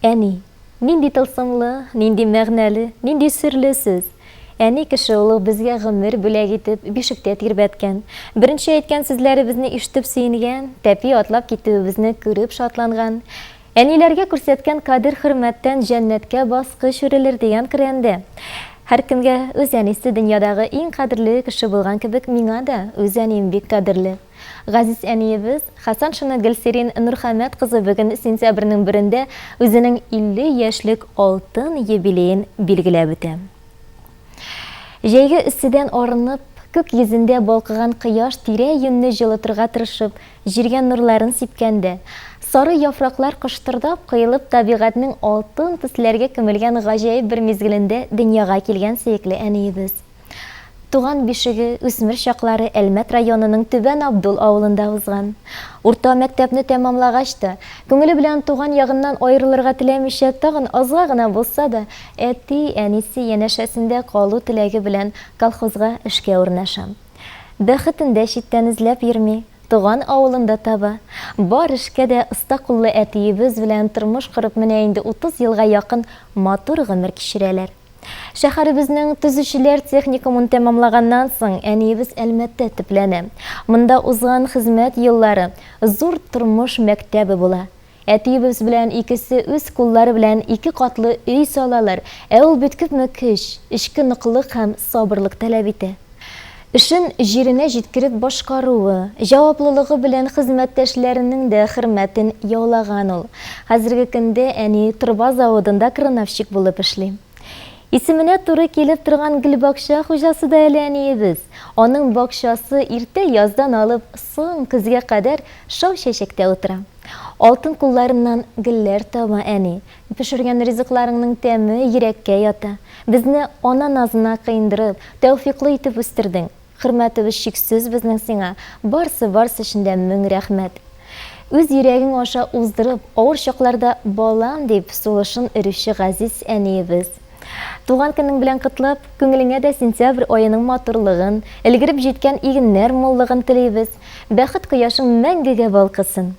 Әни. Нинди тылсымлы, нинди мәгънәле, нинди серле сүз! Әни кеше ул безгә гомер бүләк итеп, бишектә тирбәткән. Беренче әйткән сүзләребезне ишетеп сөенгән, тәпи атлап китүебезне күреп шатланган. Әниләргә күрсәткән кадер-хөрмәттән җәннәткә баскыч үрелер дигән Коръәндә. Һәркемгә үз әнисе дөньядагы иң кадерле кеше булган кебек, миңа да үз әнием бик кадерле. Газиз әниебез, Хәсәншина Гөлсирин Нурхәмәт кызы бүген сентябрьнең берендә үзенең 50 яшьлек алтын юбилеен билгеләп үтә. Җәйге эсседән арынып, күк йөзендә балкыган кояш тирә-юньне җылытырга тырышып, җиргә нурларын сипкәндә, сары яфраклар кыштырдап коелып табигатьнең алтын төсләргә күмелгән гаҗәеп бер мизгелендә дөньяга килгән сөекле әниебез. Туган бишеге, үсмер чаклары Әлмәт районының Түбән Абдул авылында узган. Урта мәктәпне тәмамлагач та, күңеле белән туган ягыннан аерылырга теләмичә, тагын азга гына булса да, әти-әнисе янәшәсендә калу теләге белән колхозга эшкә урнаша. Бәхетен дә читтән эзләп йөрми, туган авылында таба. Бар эшкә дә оста куллы әтиебез белән тормыш корып менә инде 30 елга якын матур гомер кичерәләр. Шәһәребезнең төзүчеләр техникумын тәмамлаганнан соң, әниебез Әлмәттә төпләнә. Монда узган хезмәт еллары зур тормыш мәктәбе була. Әтиебез белән икесе үз куллары белән ике катлы өй салалар, ә ул бит күпме көч, эчке ныклык һәм сабырлык таләп итә. Эшен җиренә җиткереп башкаруы, җаваплылыгы белән хезмәттәшләренең дә хөрмәтен яулаган ул. Хәзерге көндә әни торба заводында крановщик булып эшли. Исеменә туры килеп торган гөлбакча хуҗасы да әле әниебез. Аның бакчасы иртә яздан алып соң көзгә кадәр шау чәчәктә утыра. Алтын кулларыннан гөлләр тама, әни. Пешергән ризыкларыңның тәме йөрәккә ята. Безне ана назына коендырып, тәүфыйклы итеп үстердең. Хөрмәтебез чиксез безнең сиңа, барсы-барсы өчен дә мең рәхмәт. Үз йөрәгең аша уздырып, авыр чакларда балам дип сулышын өрүче газиз әниебез. Туган көнең белән котлап, күңелеңә дә сентябрь аеның матурлыгын, өлгереп җиткән игеннәр муллыгын телибез. Бәхет кояшың мәңгегә балкысын!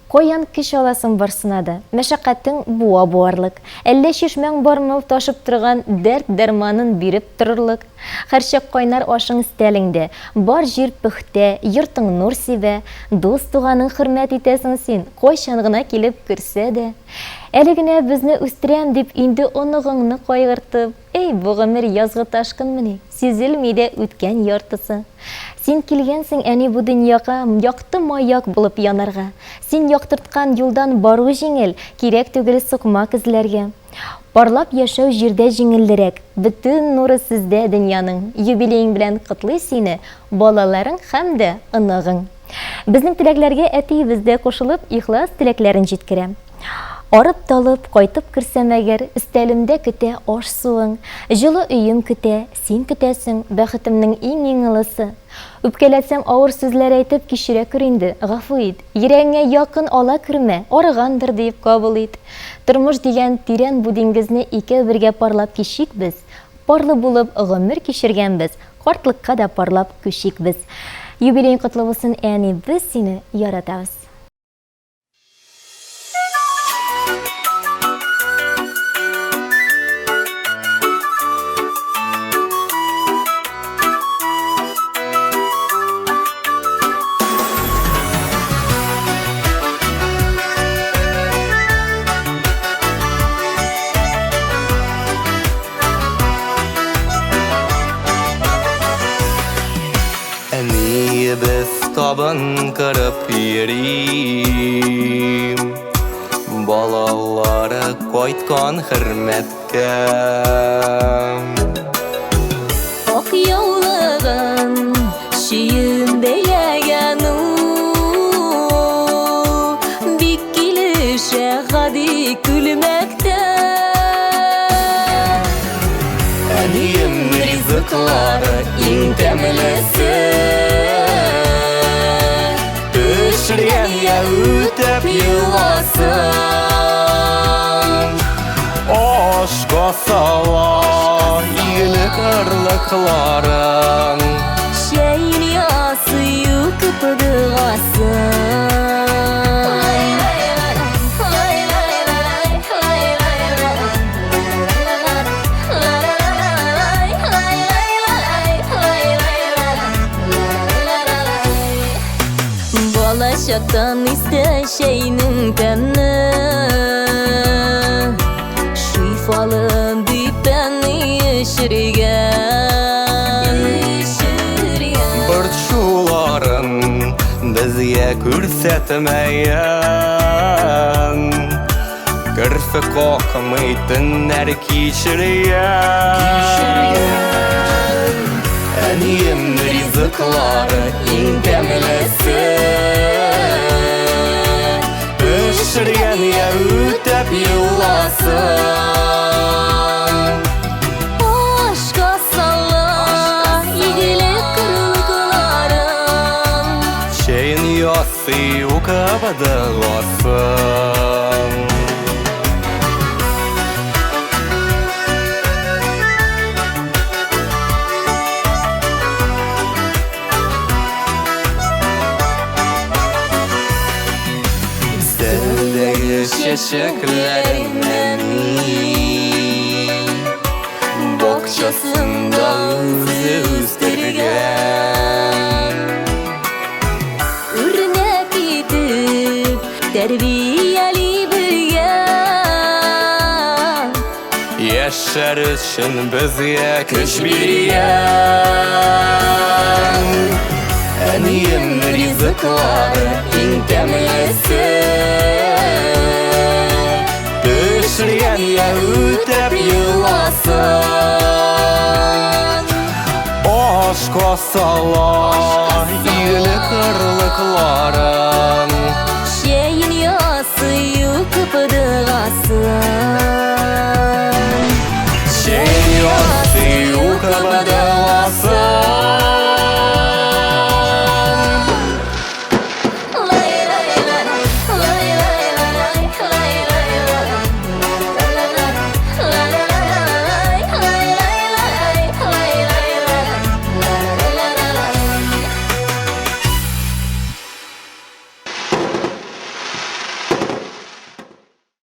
Каян көч аласың барсына да? Мәшәкатең буа буарлык. Әллә чишмәң бармы ташып торган дәрт-дәрманын биреп торырлык? Һәрчак кайнар ашың өстәлеңдә, бар җир пөхтә, йортың нур сибә, дус-туганың хөрмәт итәсең син, кайчан гына килеп керсә дә. Әле генә безне үстерәм дип, инде оныгыңны кайгыртып, Әй, бу гомер язгы ташкынмыни, сизелми дә үткән яртысы. Син килгәнсең, әни, бу дөньяга якты маяк булып янарга. Син яктырткан юлдан бару җиңел, кирәк түгел сукмак эзләргә. Парлап яшәү җирдә җиңеллерәк, бөтен нуры сездә дөньяның. Юбилеең белән котлый сине балаларың һәм дә оныгың. Безнең теләкләргә әтиебез дә кушылып, ихлас теләкләрен җиткерә. Арып-талып, кайтып керсәм әгәр, Өстәлемдә көтә аш-суың. Җылы өем көтә, син көтәсең, Бәхетемнең иң-иң олысы. Үпкәләтсәм, авыр сүзләр әйтеп, Кичерә күр инде, гафу ит. Йөрәгеңә якын ала күрмә, Арыгандыр диеп кабул ит. Тормыш дигән тирән бу диңгезне Икәү бергә парлап кичик без. Парлы булып гомер кичергәнбез, Картлыкка да парлап күчик без. Юбилеең котлы булсын, әни, без сине яратабыз. Әниебез табын кырып йөри. Балалары кайткан хөрмәткә. Ак яулыгын чөен бәйләгән ул, бик килешә гади күлмәктә. Әнием ризыклары иң тәмлесе. Пешергән я үтәп йоласын. Ашка сала игелек орлыкларын. Чәен ясый укып догасын. Балачактан истә чәйнең тәме. Шифалы дип тәне эчергән. Борчуларын безгә күрсәтмәгән. Керфек какмый төннәр кичергән. Әнием ризыклары иң тәмлесе. Пешергән я үтәп юлласын. Ашка сала игелек орлыкларын. Чәен ясый укып догасын. Өстәлдәге чәчәкләреннән бакчасында үзе үстергән. Үрнәк итеп тәрбияли белгән. Яшәр өчен безгә көч биргән. Әнием ризыклары иң тәмлесе. Пешергән я үтәп юлласын. Ашка сала игелек орлыкларын. Чәен ясый укып догасын. Чәен ясый укып